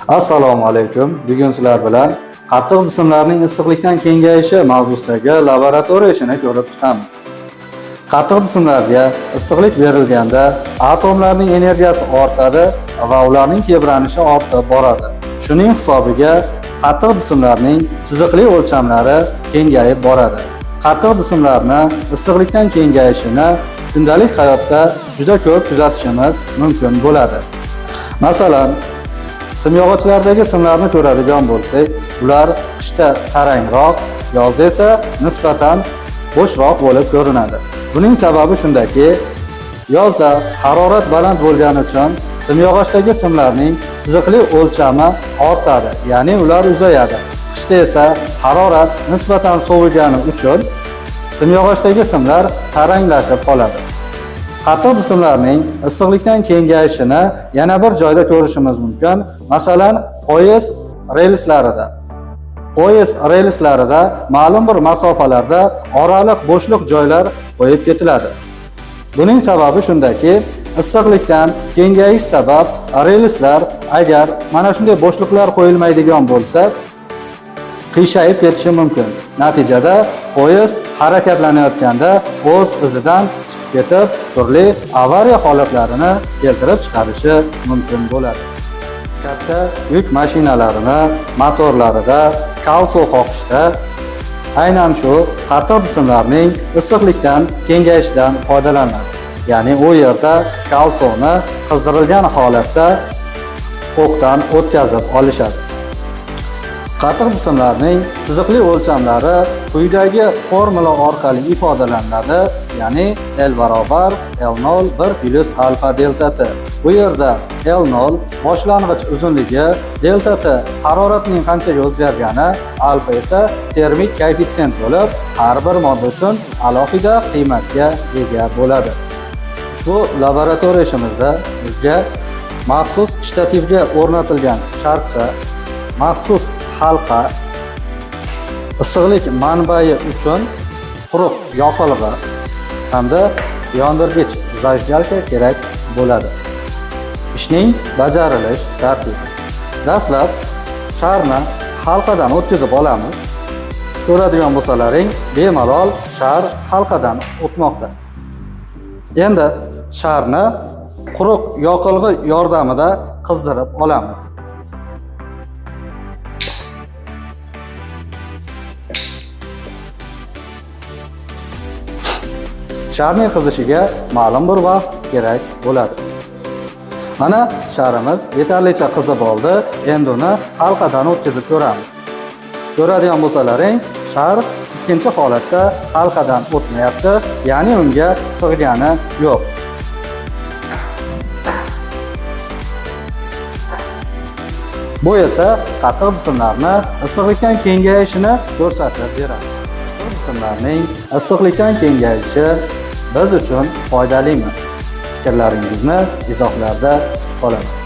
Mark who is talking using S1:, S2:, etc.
S1: Assalomu alaykum. Bugun sizlar bilan qattiq jismlarning issiqlikdan kengayishi mavzusidagi laboratoriya ishini ko'rib chiqamiz. Qattiq jismlarga issiqlik berilganda atomlarning energiyasi ortadi va ularning tebranishi ortib boradi. Shuning hisobiga qattiq jismlarning chiziqli o'lchamlari kengayib boradi. Qattiq jismlarni issiqlikdan kengayishini kundalik hayotda juda ko'p kuzatishimiz mumkin bo'ladi. Masalan, simyog'ochlardagi simlarni ko'radigan bo'lsak, ular qishda tarangroq, yozda esa nisbatan bo'shroq bo'lib ko'rinadi. Buning sababi shundaki, yozda harorat baland bo'lgani uchun simyog'ochdagi simlarning chiziqli o'lchami ortadi, ya'ni ular uzayadi. Qishda esa harorat nisbatan sovigani uchun simyog'ochdagi simlar taranglashib qoladi. Qattiq jismlarning issiqlikdan kengayishini yana bir joyda ko'rishimiz mumkin. Masalan, poyezd relslarida. Poyezd relslarida ma'lum bir masofalarda oraliq bo'shliq joylar qo'yib ketiladi. Buning sababi shundaki, issiqlikdan kengayish sabab relslar agar mana shunday bo'shliqlar qo'yilmaydigan bo'lsa, qiyshayib ketishi mumkin. Natijada poyezd harakatlanayotganda o'z izidan chiqib ketib, turli avariya holatlarini keltirib chiqarishi mumkin bo'ladi. Katta yuk mashinalarini motorlarida kalso qoqishda aynan shu qattiq jismlarning issiqlikdan kengayishidan foydalaniladi. Ya'ni u yerda kalsoni qizdirilgan holatda o'qdan o'tkazib olishadi. Qattiq jismlarning chiziqli o'lchamlari quyidagi formula orqali ifodalanadi, ya'ni L barobar L0 1 plus alfa delta T. Bu yerda L0 boshlang'ich uzunligi, delta T haroratning qanchaga o'zgargani, alfa esa termik koeffitsient bo'lib, har bir modda uchun alohida qiymatga ega bo'ladi. Ushbu laboratoriya ishimizda bizga maxsus shtativga o'rnatilgan sharcha, maxsus halqa, issiqlik manbai uchun quruq yoqilg'i hamda yondirgich zajgalka kerak bo'ladi. Ishning bajarilish tartibi. Dastlab sharni halqadan o'tkazib olamiz. Ko'radigan bo'lsalaring, bemalol shar halqadan o'tmoqda. Endi sharni quruq yoqilg'i yordamida qizdirib olamiz. Sharning qizishiga ma'lum bir vaqt kerak bo'ladi. Mana sharimiz yetarlicha qizib oldi. Endi uni halqadan o'tkazib ko'ramiz. Ko'radigan bo'lsalaring, shar ikkinchi holatda halqadan o'tmayapti, ya'ni unga sig'gani yo'q. Bu esa qattiq jismlarni issiqlikdan kengayishini ko'rsatib beradi. Jismlarning issiqlikdan kengayishi biz uchun foydalimi? Fikrlaringizni izohlarda kutib qolaman.